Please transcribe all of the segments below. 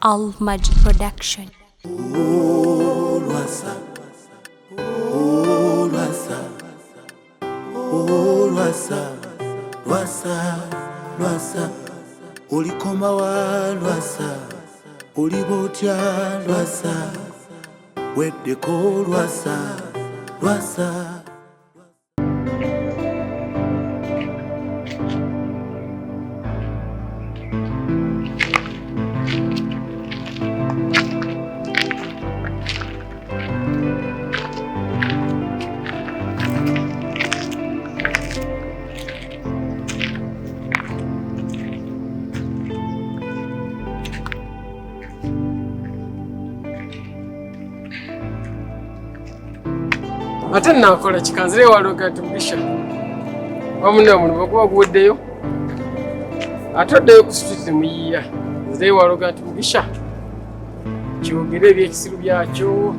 Al Maj Production. Lwasa, oh Lwasa, oh Lwasa, Lwasa, Lwasa, olikoma wa Lwasa, oliba otya Lwasa, weddeko Lwasa, Lwasa. Ate nakola kikanzire waloga tubisha wamuna omulimu guba guweddeyo ate oddeyo ku street nemuyiiya nzire waloga tubisha kyogere ebyekisiru byakyo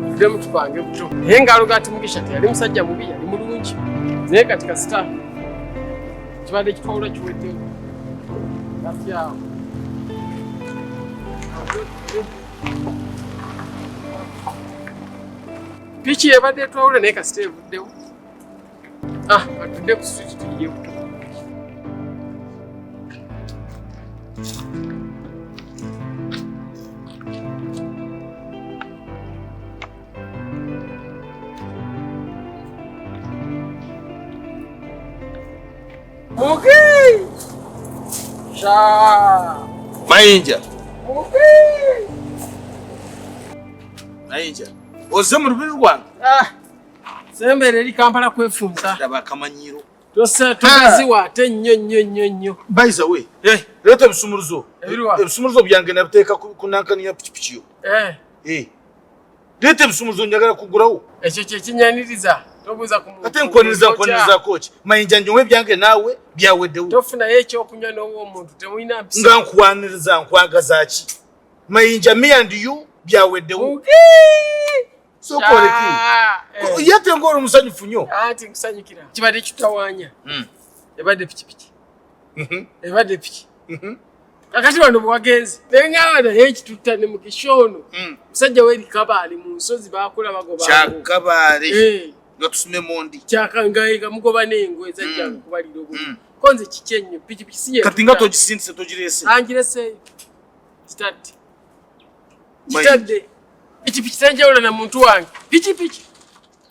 tuddemu tupange buto naye ng'aloga ati mugisha teyali musajja mubi yali mulungi naye kati kasita kibadde kitwawula kiweddeyo kati awo. Piki ebadde etwawula naye kasita evuddewo. Ah, atudde ku street tuyiye buto. Mugi! Sha! Mayinja. Mugi! Mayinja. Ozze mu lubiri lwange. Ah! Sembera eri Kampala kwefunza. Laba akamanyiro. Tosa togaziwa ate nnyo nnyo nnyo nnyo. By the way, eh, leeta ebisumuluzo. Ebiriwa? Ebisumuluzo byange nabiteeka ku nankani ya pikipiki yo. Eh. Eh. Leeta ebisumuluzo njagala kugulawo. Ekyo kye kinyaniriza. Tobuuza ku muntu. Ate nkwaniriza nkwanirizaako ki? Mayinja njowe ebyange naawe byaweddewo. Tofunayo ekyokunywa n'owa omuntu temulina mpisa. Nga nkwaniriza nkwagaza ki? Mayinja me and you byaweddewo. Sokoleki. Eh. Yate ng'oli omusanyufu nnyo. Anti nkusanyukira. Kibadde kitawaanya. Ebadde pikipiki. Ebadde piki. Kakati wano bwewagenze nengamba naye ekitutta ne mukisha ono musajja weri Kabaale mu nsozi baakula bagoba Kyakabaale. Eh. Nga tusime mondi. Kyakangaye nga mugoba n'engo ezajjanga okubalira obululu. Ko nze kiki ennyo pikipiki si ye. Kati nga togisindise togireese. Angireseeyo. Kitadde. Kitadde. Pikipiki tenjawula na muntu wange. Pikipiki.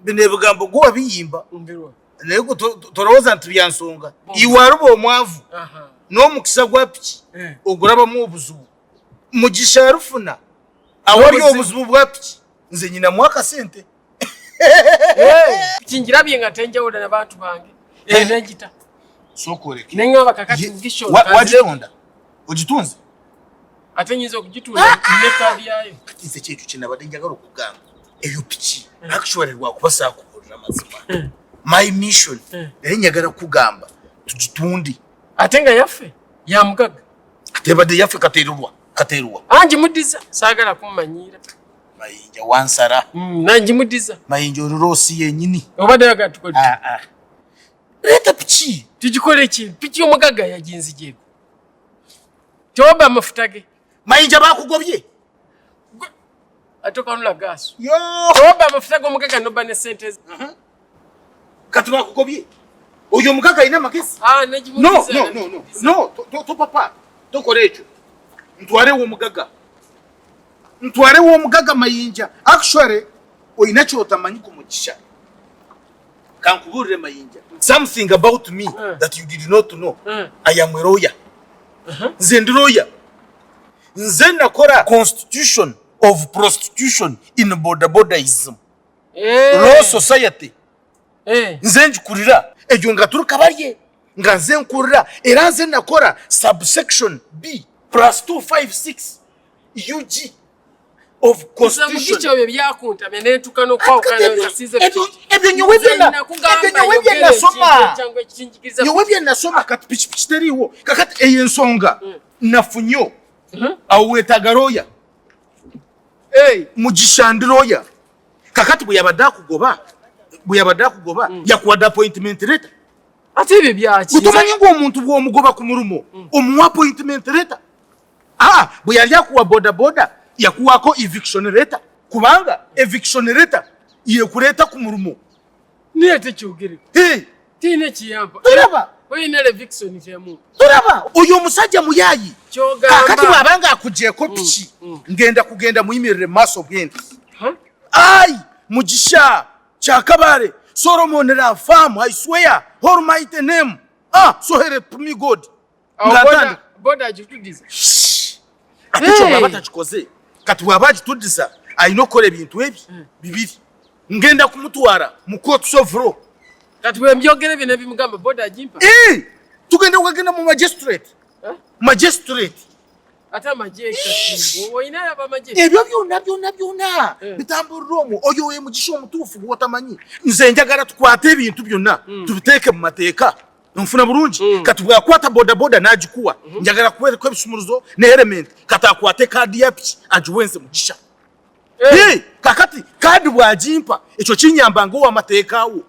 Bino ebigambo gwe wabiyimba. Mbirwa. Naye gwe tolowooza nti bya nsonga. Iwe aluba omwavu n'omukisa gwa piki ogulabamu obuzibu. Mugisha alufuna awali obuzibu bwa piki nze nyinamu akasente. Kingirabye nga tenjawula na bantu bange. Nenjita. Sooka oleke. Nengamba kakati Mugisha Wagitonda? Ogitunze? Ate nyinza okugitunda ne kaadi yayo. Kati nze kyekyo kye nabadde njagala okugamba. Eyo piki actually lwakuba saakubuulira mazima. My mission naye njagala kugamba tugitunde. Ate nga yaffe ya mugagga. Tebadde yaffe kateerulwa, kateerulwa. Angi muddiza saagala kummanyiira. Mayinja wansala. Nangi muddiza. Mayinja oluloosi yennyini. Obadde oyagala tukole Ah, ah. Leeta piki. Tugikole ki? Piki y'omugagga yaginzigyeko. Tewabba amafuta ge. Mayinja baakugobye. Ate okanula gaaso. Yo! Tewabba amafuta g'omugagga n'obba ne ssente ze. Kati bakugobye. Oyo omugagga alina amagezi. Ah, negimudiza, No, no, no, no. No, topapa. Tokola ekyo. Ntwale w'omugagga. Ntwale w'omugagga Mayinja. Actually, olina ky'otamanyi ku Mugisha. Kankubuulire Mayinja. Something about me that you did not know. I am a lawyer. Nze ndi lawyer. Nze nakola constitution of prostitution in border borderism. Law society. Nze ngikurira. Egyo nga turi Kabarye. Nga nze nkurira. Era nze nakola subsection B plus 256 UG of constitution. Nze ebyo byakuntamya ne ntuuka n'okwawukana nga sinze piki. Ebyo nyowe Nze byonna, nakugamba ebyo nyowe bye yogera nasoma. ekintu ekyangu ekinjigiriza Nyowe bye nasoma kati pikipiki teriiwo. Kakati eyo ensonga nafu nnyo. Awo weetaaga lawyer. Mugisha ndi lawyer. Kakati bwe yabadde akugoba, bwe yabadde akugoba, yakuwadde appointment letter. Ate ebyo byaki? Gwe tomanyi ng'omuntu bw'omugoba ku mulimu, omuwa appointment letter. Ah, bwe yali akuwa bodaboda yakuwaako eviction letter, kubanga eviction letter yekuleeta ku mulimu. Naye tekyogere. Hey. Tiina kiyamba. Tolaba. Oyina eviction temu. Tolaba oyo omusajja muyayi. Kyogamba. Kakati bw'abanga akugyeko piki, ngenda kugenda muyimirire mu maaso bwenti. Ai, Mugisha, Kyakabaale, Solomon Rafamu, I swear, almighty name. Ah, so help me God. Awo Nga boda, ntandika. boda agitudiza. Ate kyo Hey. bw'aba takikoze, kati bw'aba agitudiza, alina okukola ebintu ebi bibiri. Ngenda kumutwara mu courts of law. Kati bwe mbyogera ebyo nebimugamba boda agimpa. Eh, tugenda kugenda mu magistrate. Eh? Magistrate. Ate amagye kati olina abamagye. Ebyo byonna byonna byonna Eh. bitambulira omwo. Oyo we Mugisha omutuufu gw'otamanyi. Nze njagala tukwate ebintu byonna tubiteeke mu mateeka. Nfuna bulungi. Kati bw'akwata bodaboda n'agikuwa, njagala kuweereko ebisumuluzo ne element. Kati akwate kaadi ya piki agiwenze Mugisha. Eh. Hey, kakati kaadi bw'agimpa ekyo kinyamba ng'owamateeka wo.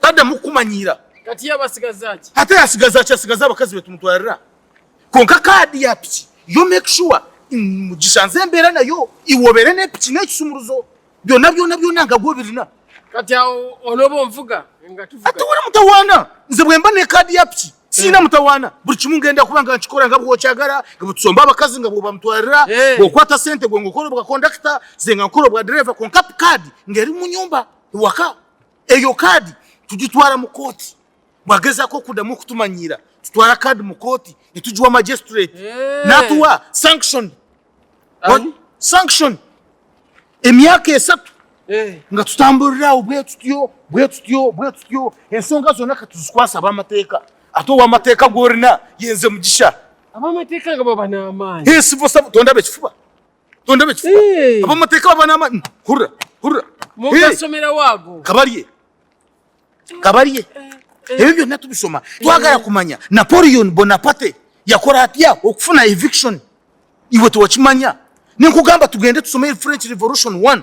Taddamu kukumanyiira. Kati ye abasigaza ki? Ate yasigaza ki? Asigaza abakazi be tumutwalira. Konka kaadi ya piki yo make sure Mugisha nze embeera nayo iwobere ne piki n'ekisumuluzo byonna byonna byonna nga gwe birina. Kati awo onooba onvuga nga tuvuga. Ate wali mutawaana. Nze bwe mba ne kaadi ya piki sirina mutawaana. Buli kimu ngenda kuba nga nkikola nga bw'okyagala, nga bwe tusomba abakazi nga bw'obamutwalira, bw'okwata ssente gwe ng'okola obwa kondakita, nze nga nkola obwa dereva, konka kaadi ng'eri mu nnyumba ewaka. Eyo kaadi tugitwala mu kooti. Bw'agezaako okuddamu okutumanyiira, tutwala kaadi mu kooti ne tugiwa magistrate. N'atuwa sanction. Ani? Sanction. Emyaka 3 nga tutambulira awo bwe tutyo, bwe tutyo, bwe tutyo. Ensonga zonna katuzikwasa ab'amateeka. Ate ow'amateeka gw'olina yenze Mugisha. Ab'amateeka nga baba n'amaanyi. Hey, civil servant, tondaba ekifuba. Tondaba ekifuba. Hey. Ab'amateeka baba n'amaanyi. Hurra, hurra. Mugasomera waago. Kabalye. Kabalye. Ebyo byonna tubisoma. Twagala kumanya Napoleon Bonaparte yakola atya okufuna eviction. Iwe tewakimanya. Ninkugamba tugende tusome French Revolution 1.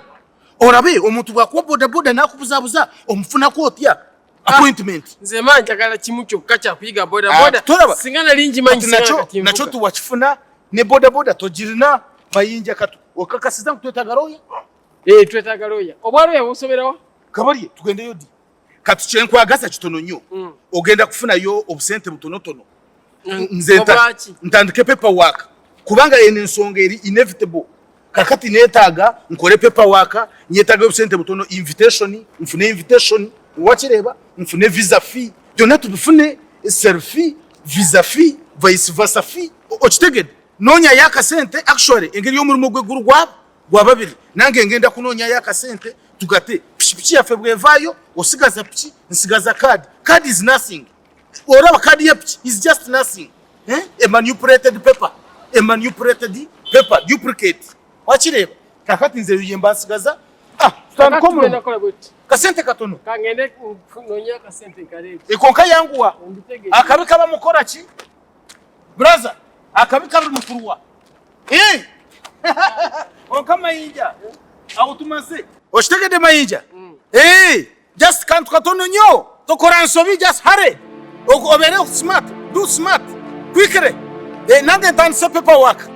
Orabe omuntu bw'akuwa bodaboda n'akubuzaabuza omufunako otya appointment. Nze ma njagala kimu kyokka kya kuyiga bodaboda. Ah, tolaba. Singa nali ngimanyi Kati singa kati nvuga. nakyo tuwakifuna ne bodaboda togirina Mayinja katu. Okakasiza ngu twetaaga lawyer? Twetaaga lawyer. Obwa lawyer busomerawa? Kabalye tugendeyo ddi? Kati kye nkwagaza kitono nnyo. Ogenda kufunayo obusente butonotono. Nze Obwaki? ntandike paperwork kubanga eno ensonga eri inevitable. Kakati neetaaga nkole paperwork, neetaaga obusente butono, invitation, nfune invitation, wakireba, nfune visa fee, byonna tubifune, selfie, visa fee, vice versa fee. Okitegedde? Noonyayo akasente, actually engeri y'omulimu gw'eggulu gwa babiri, nange ngenda kunoonyayo akasente tugate. Pikipiki yaffe bw'evaayo, osigaza piki, nsigaza kaadi. Card is nothing. Olaba kaadi ya piki is just nothing. A manipulated paper. A manipulated paper, duplicate. Wakireba? Kakati nze ye mba nsigaza. Tutandike Kakati omulimu. tugenda kukola bwe tuti. Kasente katono. Kangende noonye akasente nkaleete. Ekonka yanguwa. Mbitegeke. Akabi kaba mukola ki? Brother, akabi kaba mukuruwa. Onka Mayinja. Awo tumaze. Okitegedde Mayinja? Just kantu katono nnyo. Tokola nsobi, just hurry. Obeere smart, do smart. Quickly. Nange ntandise paperwork.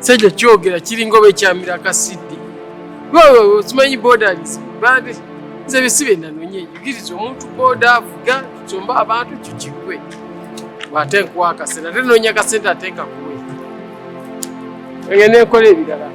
Sajja kyogera kiringa oba ekyamira akasiddi. Wewe okimanyi boda bandi nze bisibe nanonye yigiriza omuntu boda avuga tusomba abantu kikigwe. Ate nkuwa akasente ate noonya akasente ate nkakuwe. Ngende nkola ebirala.